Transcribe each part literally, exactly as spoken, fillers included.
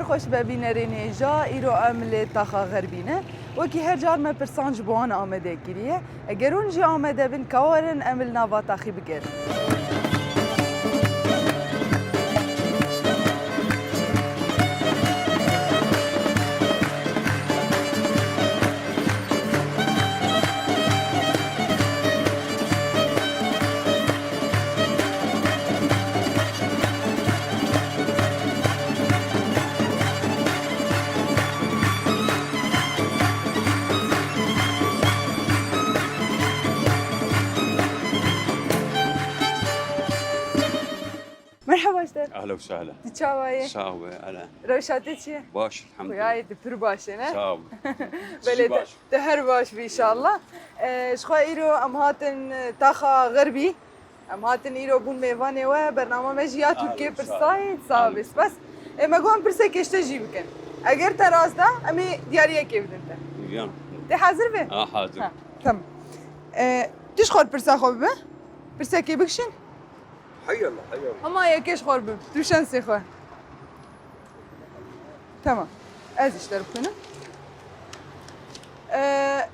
Xweş be bînerên hêja, îro em li taxa Xerbî ne. Wekî her car me pirsan ji bo wan amade kiriye. Eger hûn jî amade bin, ka werin em li nava taxî bigerin. Merhaba ji te. Ehlen we sehlen. Tu çawa yî? Sağ ol, hele. Rewşa te çi ye? Baş, elhamdülillah. Xuyayê tu pir baş e, ne? Sağ ol. Belê, tu, tu her baş bî inşallah. Ee, ji xwe îro em hatin, e, taxa Xerbî. Em hatin îro bûn mêvanê we. Bernama me jî ya Tirkiyê pirsayî. Sağ ol, spas. Ê, me got em pirsekê ji te jî bikin. Eger te rast da, em ê diyariyekê bidin te. Yan. Te hazir be? Ha, hazir. Ha, tamam. Ee, tu ji xwe pirsa xwe bibe. Pirsekê bikişin. Heyallah, heyallah. Hema yekê ji xwe re bim. Tu şensê xwe. Tamam. Ez ji te re bixwînim. Ee,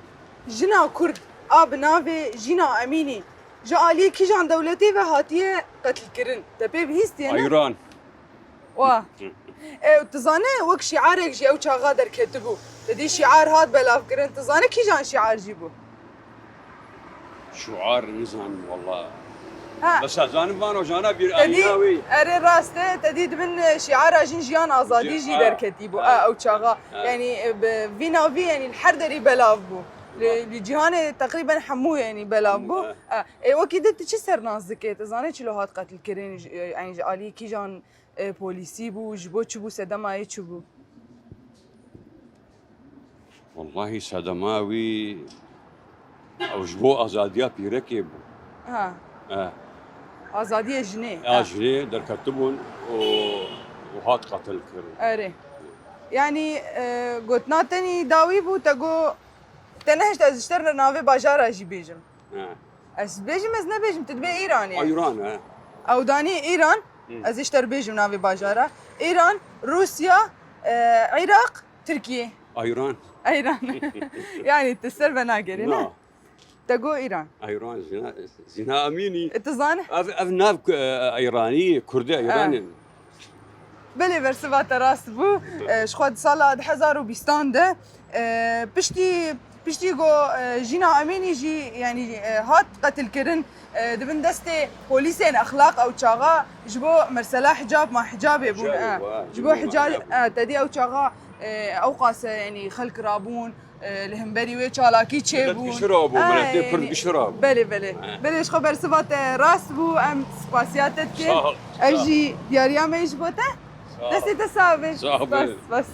jina Kurd a bi navê Jîna Emînî ji aliyê kîjan dewletê ve hatiye qetilkirin? Te pê bihîstiye, ne? Îran. Wa. E, tu zane wek şiarek jî ew çaxa derketibû. Te dî şiar hat belavkirin. Tu zane kîjan şiar jî bû? Şuar nizanim walla. Ha. Bes ez zanim van rojana bir Te dî, ayna wî. Erê rast e, te dî dibin, e, şiara jin jiyan azadî jî derketî bû. Ha. E, ew çaxa. Ha. Yanî, e, bi vî navî, yanî li her derî belav bû. Li, li cîhanê teqrîben hemû, yanî, belav bû. Ha. E, e, wekî din tu çi ser nas dike? Tu zanî çilo hat qetilkirin, ji, e, yanî ji alî kîjan, e, polîsî bû, ji bo çi bû, sedema yê çi bû? Wellahî sedema wî ew ji bo azadiya pîrekê bû. Ha. Eh. Azadiya jinê. Ya, ha, jinê derketibûn û, û hat qetil kirin. Erê. Yanî, e, gotina te nî dawî bû, te got, te nehişt ez ji te re navê bajara jî bêjim. He. Ez bêjim, ez nebêjim, tu dibê Îranê. A, Îran, he. Ew danî Îran, Hı. ez ji te re bêjim navê bajara. Îran, Rûsya, e, Iraq, Tirkiye. A, Îran. A, Îran. Yanî tu ser ve nagerî, ne? Na. Te got Îran. A, Îran, Zîna, Zîna Emînî. E, tu zane? Ev, ev nav ku, e, Îranî, Kurdê Îranê. Belê, bersiva te rast bû. E, ji xwe di sala du hezar û bîstan de, e, piştî, piştî ku, e, Jîna Emînî jî, yanî, e, hat qetilkirin, e, di bin destê polîsên exlaq ew çaxa ji bo mesela hicab ma hicabê bûn, Hicabê, e, wa, ji bo hicab, hicab. E, te dî ew çaxa, e, ewqas e, yanî xelk rabûn, e, li hemberî wê çalakî çêbûn. Milet gişira bû, miletê Kurd gişira bû. Belê, belê. He. Belê, ji xwe bersiva te rast bû, em spasiya te dikin. Sağ ol, sağ ol. Ev jî diyariya me ji bo te. Sağ ol. Destê te sax be. Sağ ol. Spas, spas.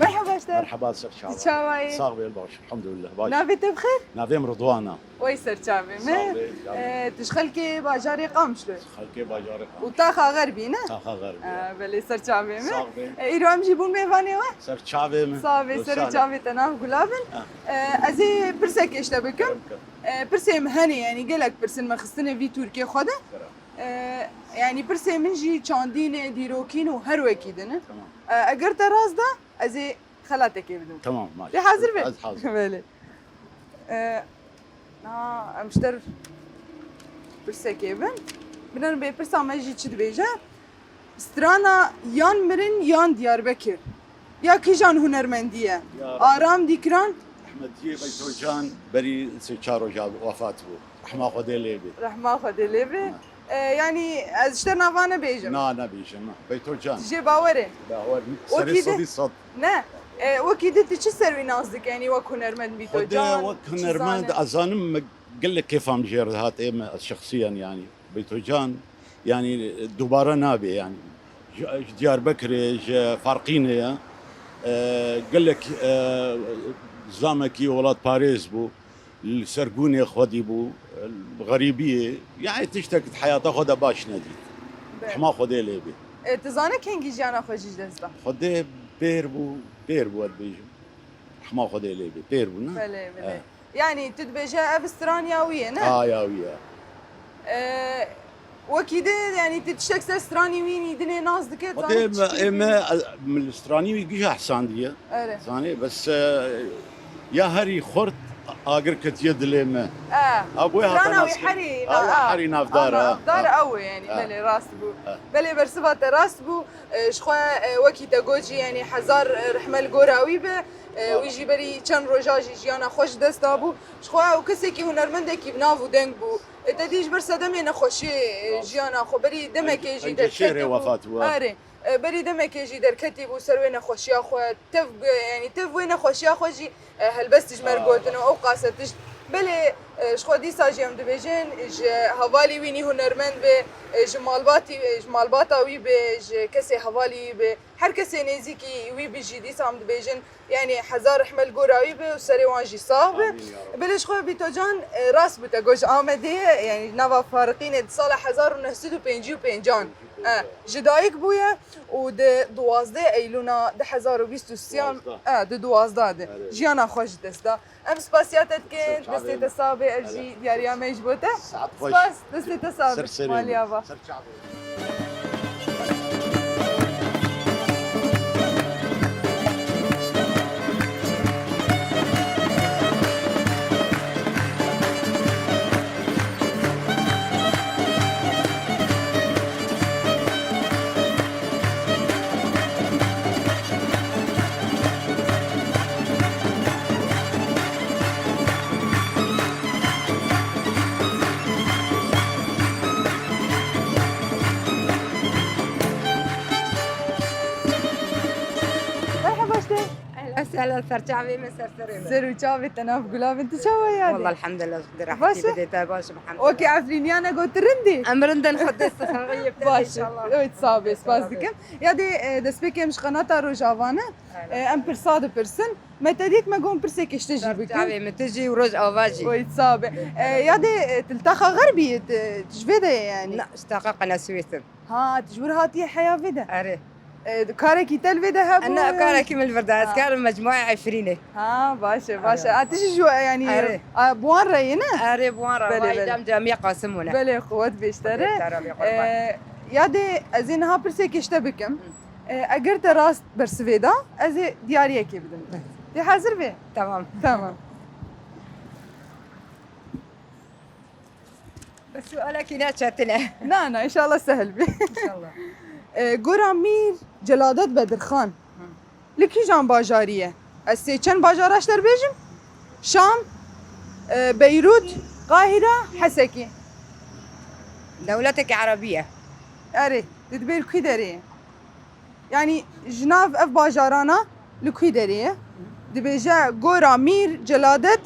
Merhaba ji te. Merhaba, ser çava. Çawa yî? Sax bê, baş, elhamdulillah, baş. Navê te bi xêr? Navê min Ridwan e. Wey ser çavê me. Sağ ol, canım. E, tu ji xelkê bajarê Qamişlo yî? Xelkê bajarê Qamişlo. Û taxa Xerbî, ne? Taxa Xerbî. E, belê, ser çavê me. Sağ ol. E, îro em jî bûn mêvanê we. Ser çavê me. Sağ ol, ser çavê te, nav gula bin. Ha. E, ez ê pirsekê ji te bikim. Kerem, kerem. E, pirsê min hene, yanî gelek pirs in me xistine vî Tirkiyê xwe de. Kerem. E, yanî pirsê min jî çandîn e, dîrokîn û her wekî din e. Tamam. E, eger te rast da, ez ê xelatekê bidim. Tamam, maşallah. Lê hazir be? Ez hazir. Belê. E, na, em ji te re pirsekê bin. Binin bê pirsa me jî çi dibêje? Strana yan mirin yan Diyarbekir. Ya kîjan hunermendî ye? Ya. Aram Dîkran. Ehmediyê Beytocan berî sê çar roja wefat bû. Rehma Xwedê lê bê. Rehma Xwedê lê bê. Ha. E, yanî ez ji te nava nebêjim. Na, nebêjim, na. Beytocan. Jê bawer e. Bawer, serê sedî sed. Ne. E, wekî din tu çi ser wî nas dike? Yanî wek hunermend Beytocan, Xwedê wek hunermend, ez zanim me gelek kêfa min jê re dihat, ê me, ez şexsiyen yanî. Beytocan, Yanî dubare nabe yanî. Ji, ji Diyarbekirê, ji Farqînê ye. E, gelek, e, zamekî welatparêz bû. Li ser gûnê xwedî bû, xerîbiyê. Yanî tiştek di heyata xwe de baş nedît. Be. Hema Xwedê lê bê. E, tu zane kengî jiyana xwe jî ji dest da? Xwedê pêr bû, pêr bû ez dibêjim. Hema Xwedê lê bê, pêr bû, ne? Belê, belê. He. Yanî tu dibêje ev straniya wî ye, ne? Ha, ya wî ye. E, wekî de, yanî tu tiştek ser stranî wî nî dinê nas dike, Xwedê zanî me, çi ê me, min stranî wî gija ehsandiye. Erê. Zanî, bes, e, ya herî xurt agir ketiye dilê me. E, A, boy hata strana wî nas kir. Herî A, na-, ya a, herî navdar, a, ha, navdar ha. Ew e, yanî, Ha. Belê, rast bû. Ha. Belê, bersiva te rast bû. E, ji xwe, e, wekî te got jî, yanî hezar, e, rehme li gora wî be. E, wî jî berî çend roja jî jiyana xwe ji dest dabû. Ji xwe ew kesekî hunermendekî bi nav û deng bû. E, te dî ji ber sedemê nexweşiyê, e, jiyana xwe, berî demekê jî derketî bû. Erê. E, berî demekê jî derketî bû ser wê nexweşiya xwe. Tev, yanî tev wê nexweşiya xwe jî, e, helbest ji me re gotin û ew qase tişt. Belê, e, ji xwe dîsa jî em dibêjin, ji hevalî wî nî hunermend be, e, ji malbatî, e, ji malbata wî be, ji kesê hevalî wî be, her kesê nêzîkî wî be jî dîsa em dibêjin, yanî hezar rehme li gora wî be û serê wan jî sax be. Amîn ya Rab. Belê ji xwe Bîtocan, e, rast bû te got ji Amedê ye, yanî nava Fariqînê di sala hezar û neh sed û pêncî û pêncan, e, ji dayik bûye û di duwazdeh Eylûna du hezar û bîst û sê, duwazdeh. E, di duwazdeh de jiyana xwe ji dest da. Em spasiya te dikin, destê te sax be, ev jî diyariya me ji bo te. Spas, destê te sax be. Maliya va. Merhaba işte. Ehlen sehlen, ser çavê me, ser serê me. Ser û çavê te nav gula bin, tu çawa yadê? Wallah, elhamdülillah, Xwedê rehetî bide, te baş im, elhamdülillah. Okey, Efrîniyane got tu rindî? Em rindin, Xwedê saxiyê bide, inşallah. Baş, evet, sağ be, spas dikim. Yadê, e, destpêkê em ji qenata Rojava ne, e, em pirsa dipirsin. Me te dît, me got pirsê kişte jî bikin. Çavê min tu jî û roj ava jî. Oy, sağ be. E, yadê, e, tu li taxa xerbî yê, tu, tu ji vê de yê yanî? Na, ji taxa Qenesûyê tim. Ha, tu ji wir hatiye heya vê de? Erê. E, karekî te li vê de hebû? Na, karekî min li vir de. Ez karim mecmuaya Efrînê. Ha, baş e, baş e. Erê. A, tu jî ji, yanî, erê, a, bi wan re yê, ne? Erê, bi wan re. Belê, belê. Aîlem camiya Qasim bûne. Belê, quwet bêjte re. Xwedê te re bê qurban. E, yadê, ez ê niha pirsê kişte bikim. Hı. E, eger te rast bersivê da, ez ê diyariyekê bidim. Tê hazir bê? Tamam. Tamam. Sualekî ne çetin e. Na, na, inşallah sehil bê. İnşallah. E, gora Mîr Celadet Bedirxan li kîjan bajarî ye? Ez sê çend bajara ji te re bêjim? Şam, e, Beyrût, Qahîra, Hesekî. Dewletekî erebî ye. Erê, tu dibê li kî derê ye? Yanî ji nav ev bajarana li kî derê ye? Dibêje gora Mîr Celadet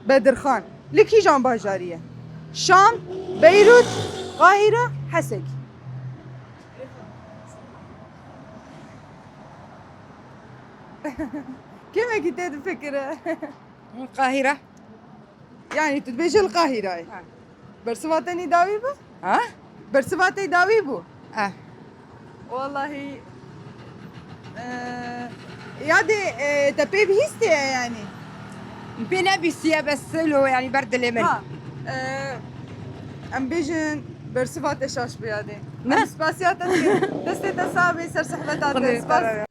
Bedirxan. Li kîjan bajarî ye? Şam, Beyrût, Qahîra, Hesekî. Kêmekî tê difikire. Qahîra. Yanî tu dibêje li Qahîrayê. Ha. Bersiva te nî dawî bû? Ha? Bersiva te dawî bû? Ha. Wallahî, e, yadê, e, te pê bihîstiye yanî? Pê nebîstiye, bes silo yanî ber dilê min. Ha. E, em bêjin bersiva te şaş bû yadê. Ne? Em spasiya te dikin. Destê te sax bê, ser sohbeta te. Spas.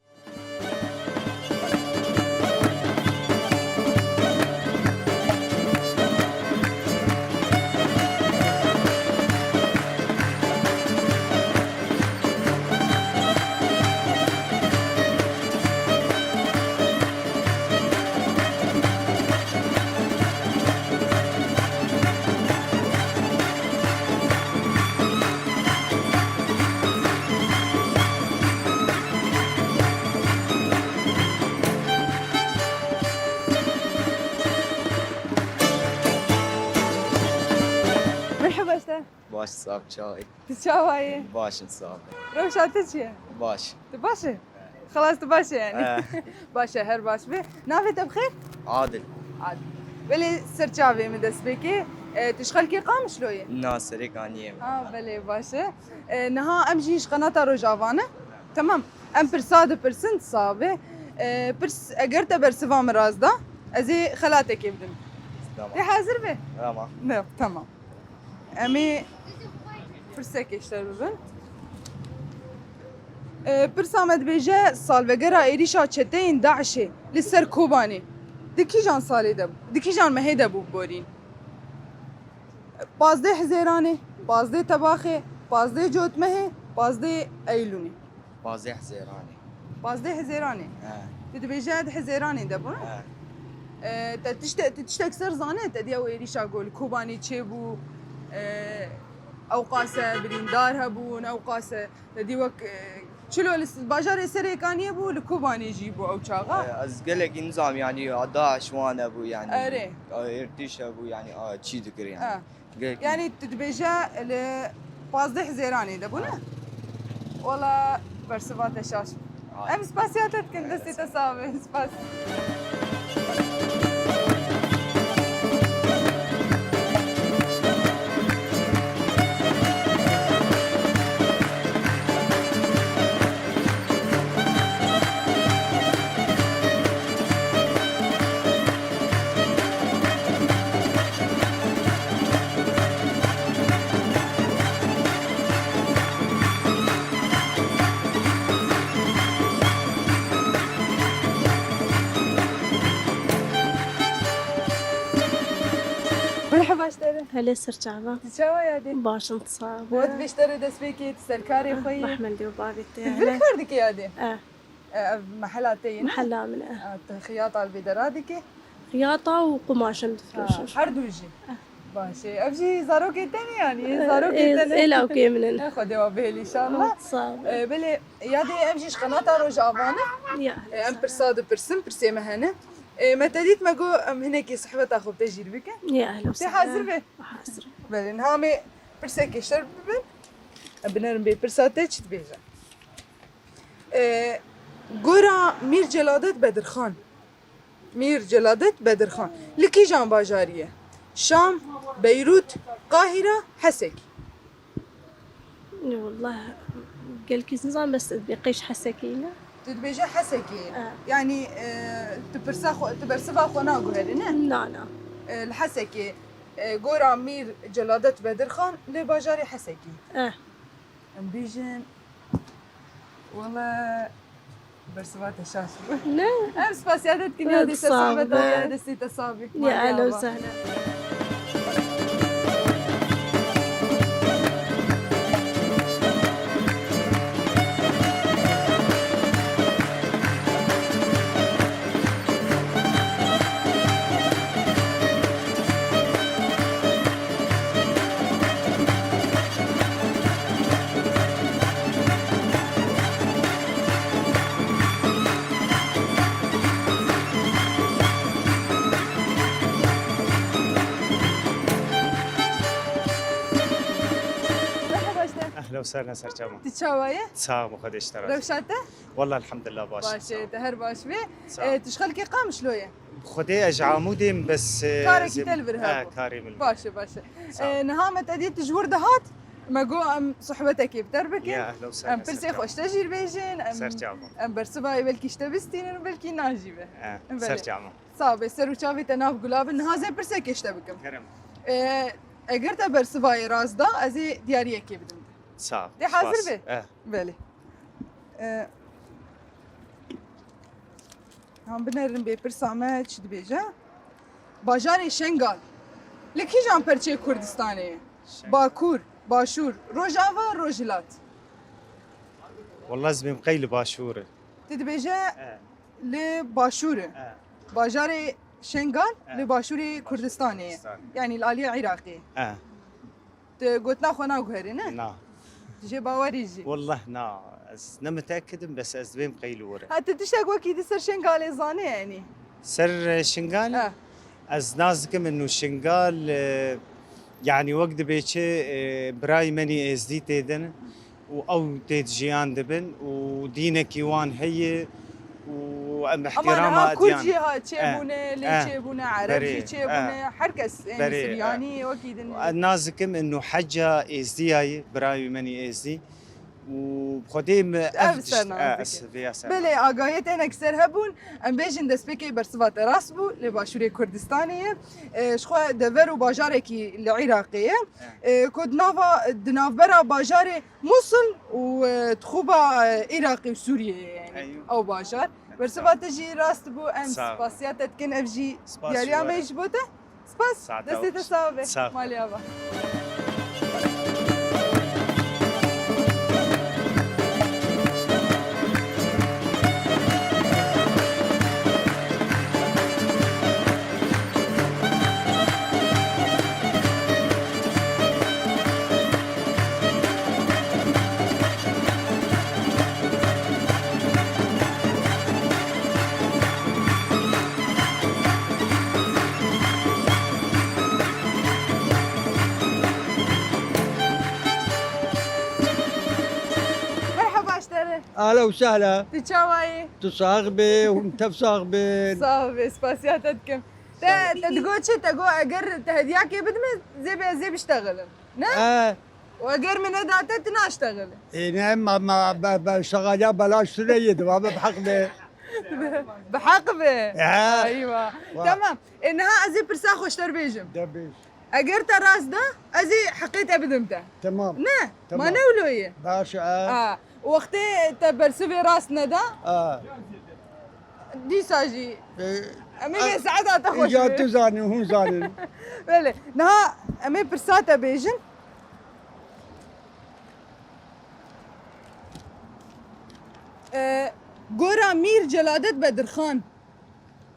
Sab çawa yî? Tu çawa yî? Baş in, sab. Rewşa te çi ye? Baş. Tu baş î? Xelas, tu baş î yani. Eh. Baş e, her baş be. Navê te bi xêr? Adil. Adil. Belê ser çavê min dest pê kê. E, tu ji xelkê Qamişlo yî? Na, serê Kaniyê me. Ha, belê, baş e. E, niha em jî ji qenata Rojava ne. Temam. Em pirsa dipirsin, tu sax be. E, pirs, eger te bersiva min rast da, ez ê xelatekê bidim. Tamam. Tê hazir be? Tamam. Ne, tamam. Em ê pirsekê ji te re bibin. E, pirsa me dibêje, salvegera êrîşa çeteyên DAIŞê li ser Kobanê di kîjan salê de, di kîjan mehê de bû borîn? Pazdeh Hizêranê, pazdeh Tebaxê, pazdeh Cotmehê, pazdeh Eylûnê. Pazdeh Hizêranê. Pazdeh Hizêranê. He. Tu dibêje di Hizêranê de bû, ne? He. E, te tişte-, tu tiştek ser zane, te diya êrîşa ku li Kobanê çêbû, e, ew qase birîndar hebûn, ew qase te dî wek, e, çilo li s-, bajarê Serê Kaniyê bû, li Kobanê jî bû ew çaxa. E, ez gelekî nizam, yanî, DAIŞ wan hebû, yanî. Erê. A, êrtîş hebû, yanî, a, çî dikir, yanî. E. Gel. Yani tu dibêje li pazdeh Hizêranê de bû, ne? Wala bersiva te şaş bû. Ay. Em spasiya te dikin, destê te sax be. Spas. Merhaba ji te re. Helê ser çava. Tu çawa yadê? Baş in, tu sax be. Got vê ji te re dest pê kê, tu ser karê xwe yî. Rehmendê û bavê te. Tu vir kar dikê yadê? Eh. E, ev mehela te ye, ne? Mehela min e. E, tu xiyata li vê dera dikê? Xiyata û qumaş em difroşin. Ha, her du jî. Eh. Baş e. Ev jî zarokê te ne yanî? Eh, zarokê te ne? Ê lawkê min in. Eh, Xwedê we bihêlî inşallah. Sağ ol. E, belê, yadê em jî ji qenata Rojava ne. Ya. E, em pirsa dipirsin, pirsê me hene. E, me te dît, me got em hinekî sohbeta xwe bi te jî bikin. Ya, ehlen. Tê hazir be? Hazir. Belê, niha em ê pirsekê ji te re bibin. Em binerin bê pirsa te çi dibêje. E, gora Mîr Celadet Bedirxan. Mîr Celadet Bedirxan. Li kîjan bajarî ye? Şam, Beyrût, Qahîra, Hesekî. Wallah, gelkî nizam, bes ez bê qey ji Hesekî ne. Tu dibêje Hesekî. E. Yanî, e, tu pirsa xwe, tu bersiva xwe naguherî, ne? Na, na. E, li Hesekî, e, gora Mîr Celadet Bedirxan li bajarê Hesekî. E. Em bêjin, wele bersiva te şaş bû. Ne? Em spasiya te dikin, ya dê ser sohbeta we, destê te sax be. Ya, ehlen û sehlen. Merhaba ji te. Ehlen û sehlen, ser çava. Tu çawa ye? Sax bî, Xwedê ji te razî. Rewşa te? Wallah, elhamdulillah, baş. Baş e, te her baş be. Sağ ol. E, tu ji xelkê Qamişlo ye? Xwedê ez ji Amûdê im, bes, e, karekî te li vir hebû? E, karê min. Baş e, baş e. Sağ ol. E, niha me te dît, tu ji wir dihat, me got em sohbetekê bi te re bikin. Ya, ehlen û sehlen. Em pirsê xwe ji te jî re bêjin. Em, ser çava. Em bersiva wê belkî ji te bistînin, belkî na jî be. E, belê. Ser çava. Sax be, ser û çavê te nav gula bin. Niha ez ê pirsekê ji te bikim. Kerem. E, eger te bersiva wê rast da, ez ê diyariyekê bidim. Sağ ol. Tê hazir be? Eh. Belê. E, han binerin bê pirsa me çi dibêje? Bajarê Şengal li kîjan perçeyê Kurdistanê ye? Şengal. Bakur, Başûr, Rojava, Rojhilat. Wallah, ez bêm qey li Başûr e. Tu dibêje, eh, li Başûr e. Eh. Bajarê Şengal, eh, li Başûrê Kurdistanê ye. Kurdistanê. Yanî li aliyê Iraqê. Eh. Tu gotina xwe naguherî, ne? Na. Tu jê bawerî jî? Wallah na. Ez ne muteekid im, bes ez dibêm qey li wir e. Ha, tu tiştek wekî di ser Şengalê zanî, yanî? Ser, e, Şingal? Ha. Ez nas dikim inu Şingal, e, Yani wek dibê çi, e, birayê menî êzdî tê din û ew tê di jiyan dibin û dînekî wan heye û em Ama ihtirama niha Kurd adiyan. Jî ha Eh, çêbûne, lê eh, çêbûne, Ereb berê, jî çêbûne, eh, her kes, yani berê, eh. Siryanî wekî din. Ez nas dikim inu hecca êzdiyayê, birayê menî êzdî û xwedê min ev Ev tişt, ser nas eh, dikim. Ez vêya ser. Belê, agahiyê te hinek ser hebûn, em bêjin destpêkê bersiva te rast bû, lê Başûrê Kurdistanê ye. E, ji xwe dever û bajarekî li Iraqê ye. Eh. E, ku di nava, di navbera bajarê Musul û, e, dixuba, e, Iraqê û Sûriyê ye, yani, Eyû. Ew bajar. Bersiva te jî rast bû, em Sağ ol. Spasiya te dikin, ev jî Spas diyariya ji we me re. Ji bo te. Spas, Saeta destê te xweş. Sax be. Malê ava. Merhaba ji te re. Ahla û sahla. Tu çawa yî? Tu sax bî, hûn tev sax bin. Sax bî, spasiya te dikim. Te, Sax. Te digot çi? Te got eger te hediyakê bidime, zê be, zê biştexilim. Ne? E. Û eger min nedate, tu naştexilî. Ê, ne, ma, ma, be, be, şexaliya belaş tune ye, dima be bi heq be. Bi heq be. He. Eywa. Wa. Tamam. E, niha ez ê pirsa xwe ji te re bêjim. De bêj. Eger te rast da, ez ê heqê te bidim te. Tamam. Ne? Tamam. Ma ne wilo ye? Baş e. A, wextê te bersivê rast neda, A. Dîsa jî. E, Em ê a, vê saeta te xweş ya be. Tu zanî, hûn zanin. Belê. Niha em ê pirsa te bêjin. E, gora Mîr Celadet Bedirxan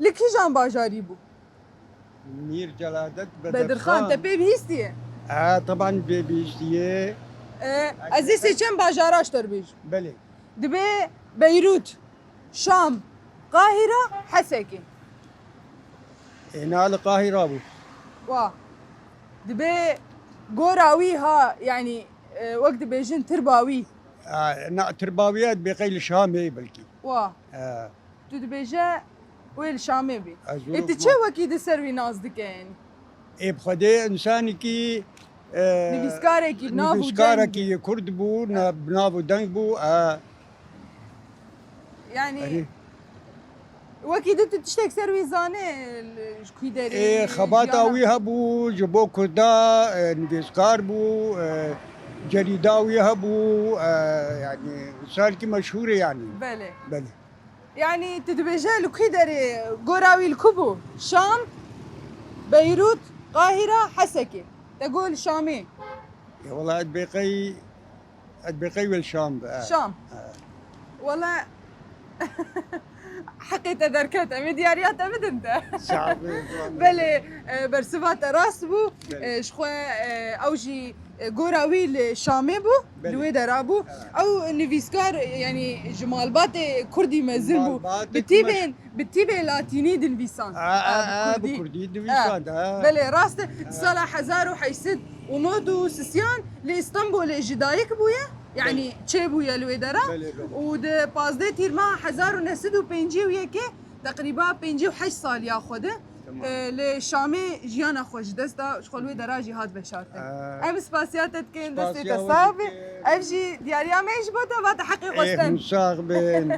li kîjan bajarî bû? Mîr Celadet Bedirxan. Bedirxan, te pê bihîstiye? E, teban pê bihîstiye. E, ez ê sê çend bajara ji te re bêjim. Belê. Dibê Beyrût, Şam, Qahîra, Hesekê. Êna li Qahîra bû. Wa. Dibê gora wî ha, yanî, e, wek dibêjin tirba wî. A, na, tirba wî ya dibê qey li Şamê belkî. Wa. E. Tu dibêje wê li Şamê bî. Ez Ê tu çi wekî di ser wî nas dike yanî? Ê bi Xwedê însanekî, e, Nivîskarekî bi nav û nivîskarekî deng. Kurd bû, na, bi nav û deng bû, e. Yanî, Erê. Wekî di tu tiştek ser wî zanê, li, ji kî derê, Ê, xebata jiyan wî hebû, ji bo Kurda, e, nivîskar bû, e, cerîda wî hebû, e, yanî, însanekî meşhûr e yanî. Belê. Belê. Yanî, tu dibêje li kî derê gora wî li ku bû? Şam, Beyrût, Qahîra, Hesekê. Te got li Şamê. Ya wela ez bêqey, ez bêqey wê li Şam be, e. Şam. E. Wela heqê te derket. Em ê diyariya te bidin te. Sağ ol, sağ ol. Belê, e, bersiva te rast bû. Belê. E, ji xwe, e, ew jî E, gora wî li Şamê bû, Belê. Li wê dera bû. Evet. Ew nivîskar, yanî ji malbatê kurdî mezin bû. Malbatê Bi tîbên, meş- bi tîbê latînî dinivîsan. A, a, A, bi a, bi kurdî. Kurdî dinivîsan, A. A. Belê, rast e. A. Sala hezar û heşt sed û nod û sisiyan li Îstanbulê ji dayik bûye. Yanî Belê. Çêbûye li wê dera. Belê, belê. Û di pazdeh tîrmeha hezar û neh sed û pêncî û yekê teqrîba pêncî û heşt saliya xwe de Tamam. E, li Şamê jiyana xwe ji dest da, ji xwe li wê dera jî hat veşartin. E, Em spasiya te dikin, destê spasiya te we sax be. Dikin. Ev jî diyariya me ji bo te, va te heqê xwe Ê, sten. Hûn sax bin.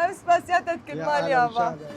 Em spasiya te dikin, Ya malê Alem ava. Sax bin.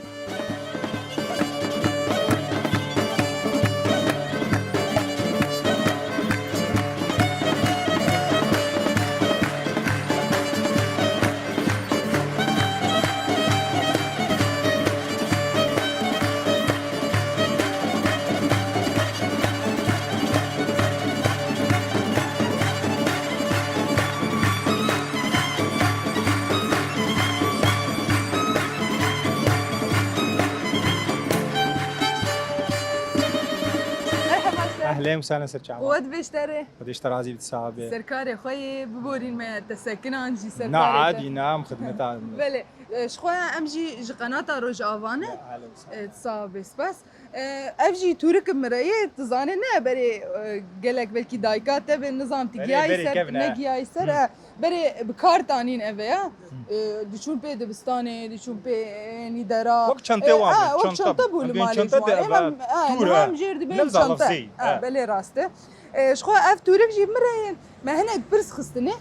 Ehlên û sehlen ser çava. Quwet bêşterê. Xwedê ji te razî bit, sax be. Serkarê xwe yê biborîn me, te sekinan jî serkarê. Na adî, na em xidmeta. Belê, e, ji xwe em jî ji qenata Rojava ne. Ehlên û sehlen. E, sax be, spas. E, ev jî tûrik min re yê, tu zanî ne, berê, e, gelek belkî dayika te be, nizam tu giyayî ser, tu negiyayî ser, e, berê bi kar tanîn ev e ya. E, diçûn pê dibistanê, diçûn pê, e, nîdera. Wek çantê wan bû, wek çanta bû li malê ji wan. Êva, e, niha em jêr dibên çanta. E, belê rast e. E, ji xwe ev tûrik jî min re yê, me hinek pirs xistine.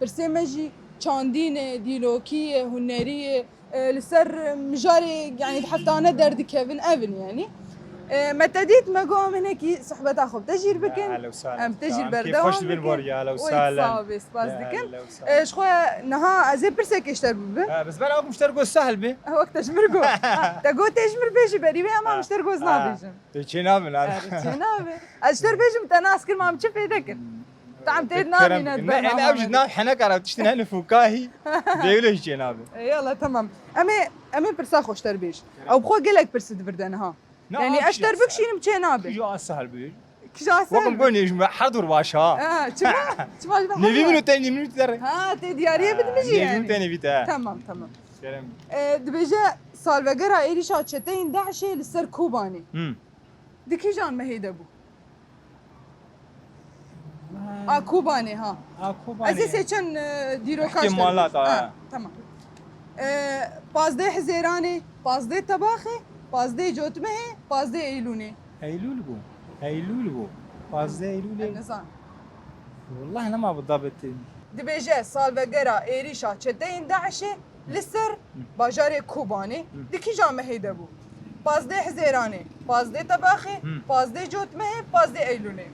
Pirsê me jî çandîn e, dîrokî ye, hunerî ye. E, li ser mijarê, yanî di heftane derdikevin, ev in yanî. E, me te dît, me got em hinekî sohbeta xwe bi te jî bikin. Em te jî berdewam bikin. Xweş dibin bor ya, ehlen û sehlen. Sax be, spas dikim. E, ji xwe niha ez ê pirsekê ji te re bibim. Ha, bes bela wek min ji te re got sehl be. Ha, wek te ji min re got. Ha, te got tê ji min re bêjî berî wê, ema min ji te re got ez nabêjim. Tu çê nabin, ha. Erê, çê nabe. Ez ji te re bêjim, te nas kir, ma min çi fêde kir? Tam tê namîne. Ne, em ev jî nav heneka ra tiştin hene fûkahî. Dêwle jî çê nabe. Eyvallah, tamam. Em ê, em ê pirsa xwe ji te re bêjin. Ew bi xwe gelek pirsî di vir de niha. Yanî ez ji te re bikişînim çê nabe. Kîja sehl bêj. Kîja sehl. Wek min got nêjim her dur baş ha. Ha, çima? Çima ji ber. Nêvî min û te nêvî min te re. Ha, tê diyariyê bidin jî yanî. Nêvî min te nêvî te. Tamam, tamam. Kerem. E, dibêje salvegera êrîşa çeteyên DAIŞê li ser Kobanê. Di kîjan mehê de bû? A Kobanê, ha. A Kobanê. Ez ê sê çend, e, dîroka ji te re bêjim. Ha, tamam. E, pazdeh Hizêranê, pazdeh Tebaxê, pazdeh Cotmehê, pazdeh Eylûnê. Eylûl bû. Eylûl bû. Pazdeh Eylûlê. Ez nizanim. Wallah nema bi dabetê. Dibêje salvegera êrîşa çeteyên DAIŞê li ser bajarê Kobanê di kîja mehê de bû? Pazdeh Hizêranê, pazdeh Tebaxê, pazdeh Cotmehê, pazdeh Eylûnê.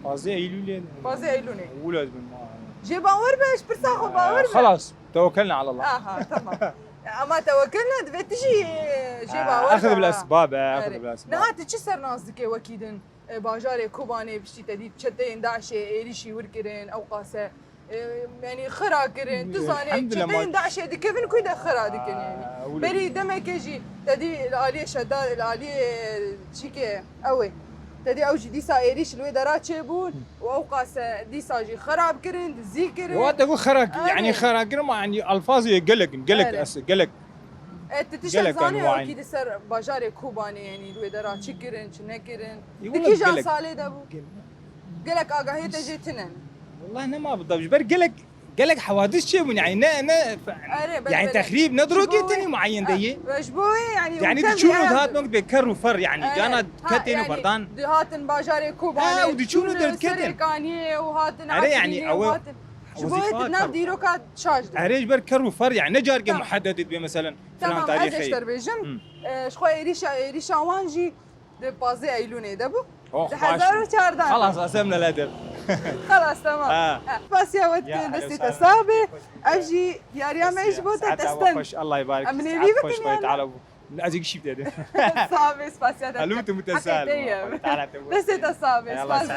Pazdeh Eylûlê. Pazdeh Eylûnê. Wilo ez bin ma. Jê bawer be, ji pirsa xwe bawer be. Xelas, tewekkelna alallah. Aha, tamam. Ama tewekkelna divê tu jî, e, jê bawer be. Axid bil esbab, axid bil esbab. Niha tu çi ser nas dike wekî din? E, bajarê Kobanê piştî te dît çeteyên DAIŞê êrîşî wir kirin, ewqas e, e, yanî xira kirin. Tu zanî çeteyên DAIŞê dikevin ku de xira dikin yanî. Berî demekê jî te dî li aliyê Şedad, li aliyê çîkê ew ê. Te dî ew jî dîsa êrîş li wê dera çêbûn û ewqas e dîsa jî xirab kirin, dizî kirin. Wa te got xira, yanî xira kirin ma yanî alfazê gelek in, gelek es, gelek. E, tu tiştek zanî ew kî li ser bajarê Kobanê, yanî li wê dera çi kirin, çi nekirin? Di kîjan salê de bû? Gelek agahiyê te jê tune ne? Wallah nema bi dav. Ji ber gelek, gelek hewadis çêbûn, yanî ne, ne, yanî texrîb ne dirokê tenê muayen de yê. Ji bo wê, yanî, yanî diçûn û dihatin wek bê ker û fer, yanî cana ketên û berdan. Dihatin bajarê Kobanê, û diçûn û derdiketin. Serêkaniyê û hatin Efrînê û hatin. Ji bo wê tu nav dîroka şaş de. Erê, ji ber ker û fer, yanî ne carkê muheddedê dibê, meselen, filan tarîxê. Tamam, ez ê ji te re bêjim. E, ji xwe êrîşa, êrîşa wan jî di pazdeh Eylûnê de bû. Di hezar û çardeh. Xelas, ez em ne ledir. Xelas, tamam. Ha. Spasiya we dikin, destê te sax be. Ev jî diyariya me ji bo te, te stand. Allah yibarik. Em nêvî bikin yanî. Ez ê gişî bide. Sax be, spasiya te. Helû tu mutesel. Destê te sax be. Spas.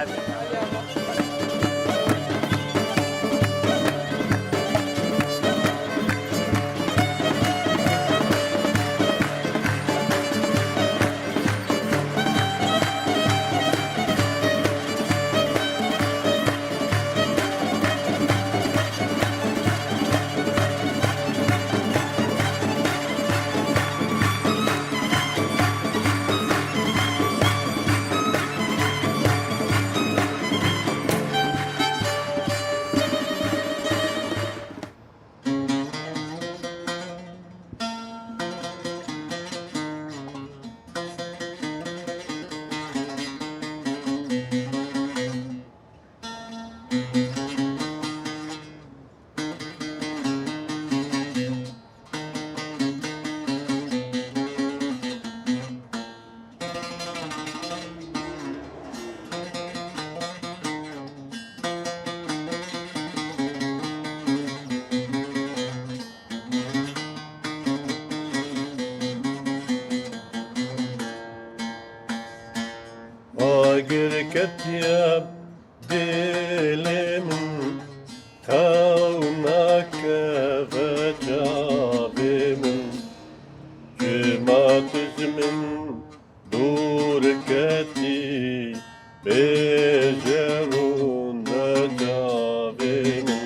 Agir ketiye dilê min, taw nakeve çavê min, çima tu ji min Dûr ketî bêje rûne çavê min.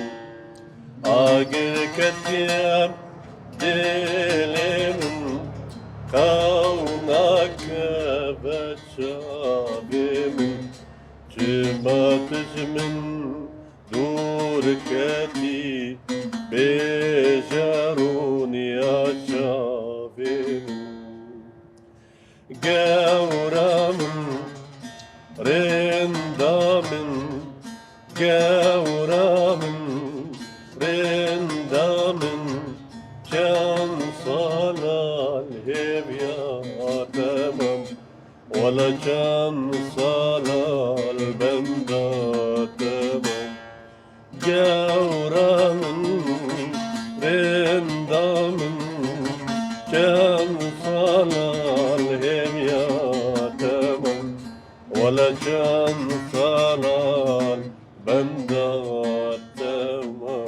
Agir ketiye dilê min, qew nakeve çavê min. Çima tu ji min dûr ketî, bêje rûniya çavê min. Gewra min, rênda min, gewra min, rênda min, çend sala li hêviya te mam. Wele çend sala li benda te mam. Gewra min, rênda min, çend sala li hêviya te mam. Wele çend sala li benda te mam.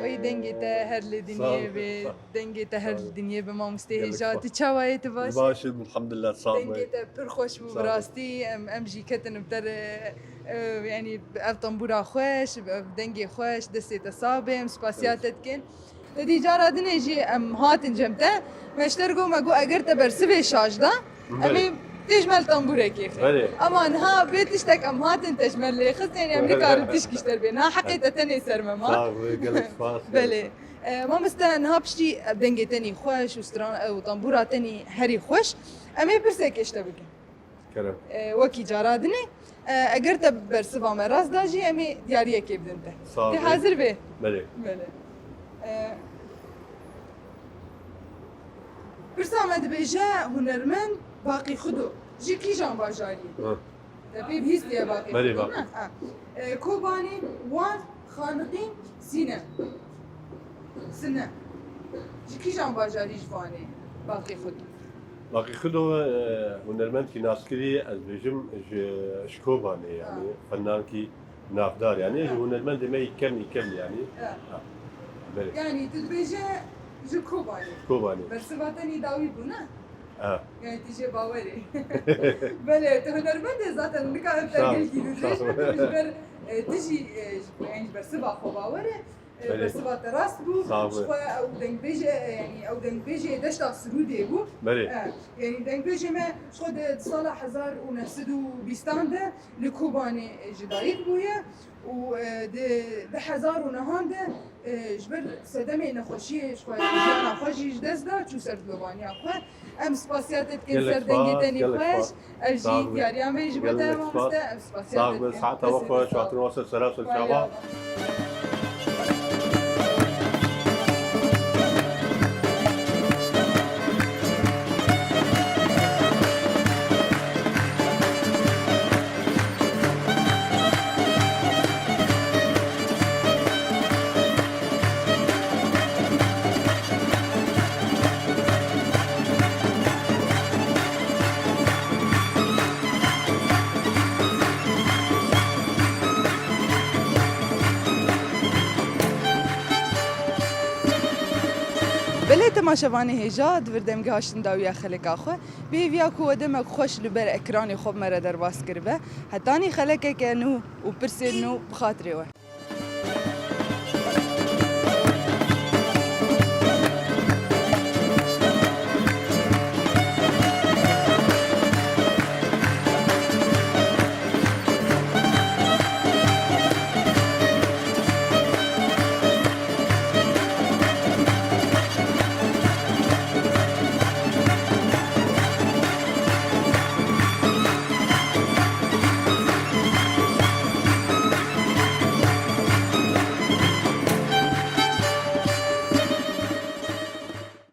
Wey dengê te her li dinyê bê. Dengê te her dinyê bi mamostê hêja. Tu çawa yê, tu baş? Baş im, elhamdulillah, sağ ol. Dengê te pir xweş bû, bi rastî. Em, em jî ketin bi te re, e, e, yanî ev tembûra xweş, ev dengê xweş, destê te sax bê, em spasiya te dikin. Te dî cara dinê jî em hatin cem te. Me ji te re got, me got eger te bersivê şaş da, em ê tê ji me li tembûrekê xin. Ama niha bê tiştek em hatin te ji me lê xist, yanî em nikarin tişkî ji te re bê. Niha heqê te tenê ser me ma. Sağ ol, gelek spas. Belê. E, mamoste, niha piştî ev dengê tenî xweş û stran, e, û tambûra tenî herî xweş, em ê pirsekê ji te bikin. Kerem. E, wekî cara dinê, e, eger te bersiva me rast da jî, em ê diyariyekê bidin te. Sağ ol. Tê hazir bê? Belê. Belê. E, pirsa me dibêje, hunermend Baqî Xudo ji kîjan bajarî ye? Hı. Te pê bihîstiye Baqî Belê, Xudo, Baqî. Ne? Ha. E, Kobanê, Wan, Xaniqîn, Sîne. Sine. Ji kîjan bajarî ji Wanê Baqî Xudo? Baqî Xudo, e, hunermendkî naskirî, ez bêjim ji, ji Kobanê, yanî Ha. fenankî navdar, yanî ji Ha. hunermendê me yî kem, yî kem, yanî. Ha. Ha. Belê. Yanî tu dibêje ji Kobanê. Kobanê. Bersiva te nî dawî bû, ne? Ha. Yani tu jê bawerî. Belê, tu hunermend e zaten, nikarin Sağ ol, tergilkî sağ ol. Ji ber, e, tu jî, e, ji, yani ji bersiva xwe bawer e. E, Belê. Bersiva te rast bû. Sağ ol. Ji xwe ew dengbêje, e, yani ew dengbêjê deşta Sirûdê bû. Belê. E, yani dengbêjê me ji xwe di, di sala hezar û neh sed û bîstan de li Kobanê, e, ji dayik bûye û, e, di, di hezar û nehan de, e, ji ber sedemê nexweşiyê ji xwe jiyana xwe jî ji dest da, çû ser dilobaniya xwe. Em spasiya te dikin Gelek ser dengê spas, tenî gelek xweş. Spas. Ev jî Sağ olun. diyariya me ji bo Gelek te spas. mamoste. Em spasiya Sağ te olun. dikin. Saeta we Destê xweş, te sağ. hatina we ser, selav ser Xwedê çava. Ava. Belê temaşevanê hêja, di vir de em gihaştin dawiya xeleka xwe. Bi hêviya ku we demek xweş li ber ekranê xwe bi me re derbas kiribe. Hetanî xelekeke nû û pirsên nû bi xatirê we.